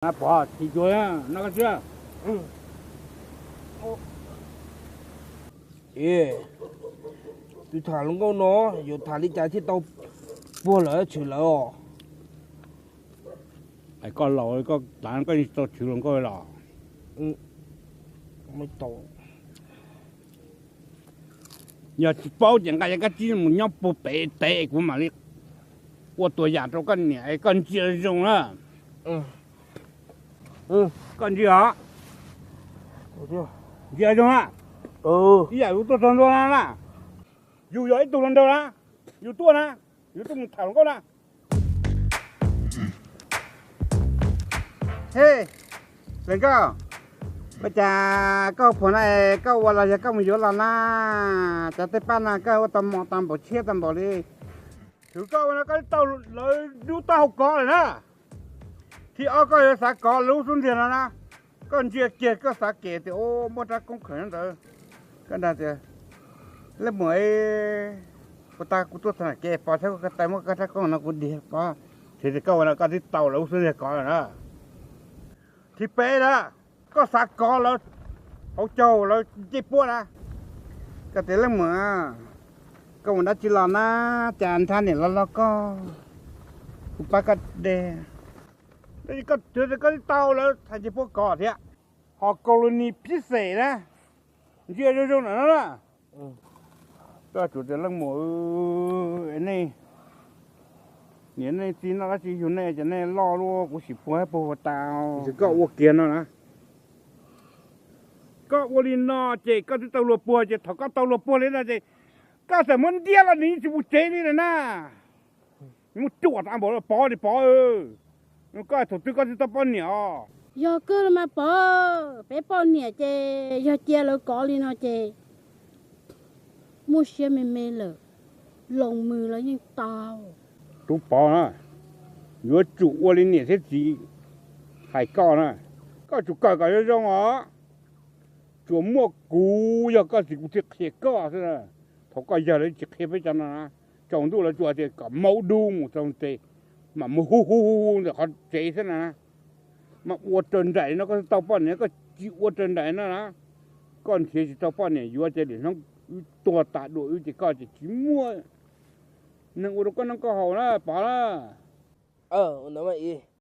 Pov, chim cuag no koj siab. Tus tham hluas nkauj no yuav tham li cas thiaj tau puag lawv tshwm lawv os? Koj laus koj tav koj tsis tau tshwv hluas nkauj los? Yog tsis paub ces nqa cov kab tsib mus nyob puag pem teb kuv mam li ua tus yam rau koj niam es koj ntsia zoo na. Koj ntsia os. Ntsia zoo na. Ib yam yus tuaj txog ntua na na, yus yog ib tug hluas nraug na, yus tuaj na, yus tuaj mus tham hluas nkauj na. He, hluas nkauj, ua cas koj phuam na, koj ua los yog koj mus yuav los na? Cov tej paj no koj ua tau mos tau npaum tshiab tau npaum li. Thaum koj ua no koj twb tau lawv lub taub hau kov lawm na. Thib ob koj yuav xav kov lub xub ntiag no na. Koj ntsia kiag koj xav kem tias muaj rab koob khaws ntawd. Koj dag tias, leej muam, puas tas kuv tuaj txog kev pov sab koj taw muab koj rab koob no kuv dig pov. Thaum tias koj ua no koj twb tau lawv lub xub ntiag kov lawm na. Thib peb na, koj xav kov lawv hauv caug lawv ncej puab na. Koj tias leej muam, koj mus dab tsi los na, cas nrhab niam los log koj, kuv pab koj de. Koj twb tias koj twb tau lawv thaj ncej puab kov thiab. Ho kaus lus nis phib xem na, ntsia zoo zoo na na. Koj tsuas tias leej muam, nej niam nej txiv noj dab tsi yug nej ces nej loj luaj kuv sim puag puag tas. Koj ua kiag no na. Koj ua li no ces koj twb tau luag puag ces thaum koj tau luag puag li no ces koj txawm muab ntiab los nws yeej tsis mus tsev li na. Muab cuam tas npaum pov li pov. Koj thaum twg koj twb tau poj niam os? Yog kawg los mas pov, peb poj niam ces yog cia lawv kov li no ces muaj siab me me lawm, loos mws los yeej tau. Tub pov na, yuav tsum ua li niam thiab txiv hais koj na, koj tsum kawm kom zoo zoo os. Tsuas muaj kuv yog koj txiv kuv thiaj qhia koj xwb na. Thaum koj yawg lawv tsis qhia peb cov no na, tsaus ntuj lawv tsuas tias kom maub dub mus txog tes, mam mus hu hu hu hu ntawm qhov tsev xwb na. Mas ua raws nraim no koj tau poj niam, koj tsis ua raws nraim no na, koj nrhiav tsis tau poj niam yuav ces lwm hnub wb tuag tas dua wb ces koj ces tsis muaj neeg ua rau koj noj koj haus na pov na.